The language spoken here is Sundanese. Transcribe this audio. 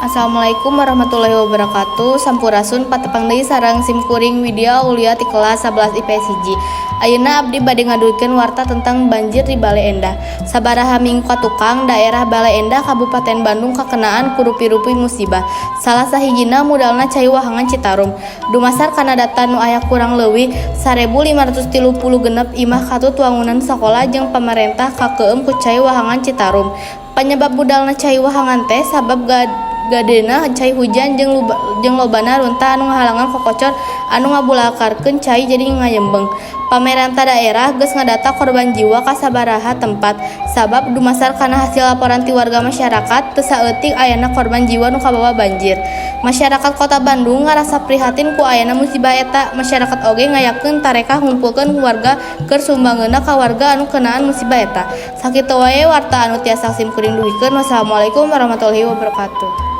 Assalamualaikum warahmatullahi wabarakatuh. Sampurasun, patepang deui sareng sim kuring Widya Aulia ti kelas 11 IPS 1. Ayeuna abdi bade ngadugikeun warta tentang banjir di Baleendah. Sabaraha minggu katukang, daerah Baleendah, Kabupaten Bandung, kakenaan ku rupi-rupi musibah. Salah sahijina mudalna cai wahangan Citarum. Dumasar kana data nu aya, kurang leuwih 1536 imah katut wangunan sakola jeung pamarentah kakeueum ku cai wahangan Citarum. Panyebab budalna cai wahangan teh sabab gadena cai hujan jeung lobana runtah anu ngahalangan kokocor anu ngabulakarkeun cai jadi ngayembeng. Pamarentah daerah geus ngadata korban jiwa ka sabaraha tempat, sabab dumasar kana hasil laporan ti warga masyarakat, teu saeutik ayana korban jiwa nu kabawa banjir. Masyarakat Kota Bandung ngarasa prihatin ku ayana musibah eta. Masyarakat oge ngayakeun tarekah ngumpulkeun warga keur sumbangeunna ka warga anu kenaan musibah eta. Sakitu wae warta anu tiasa sim kuring dugikeun. Wassalamualaikum warahmatullahi wabarakatuh.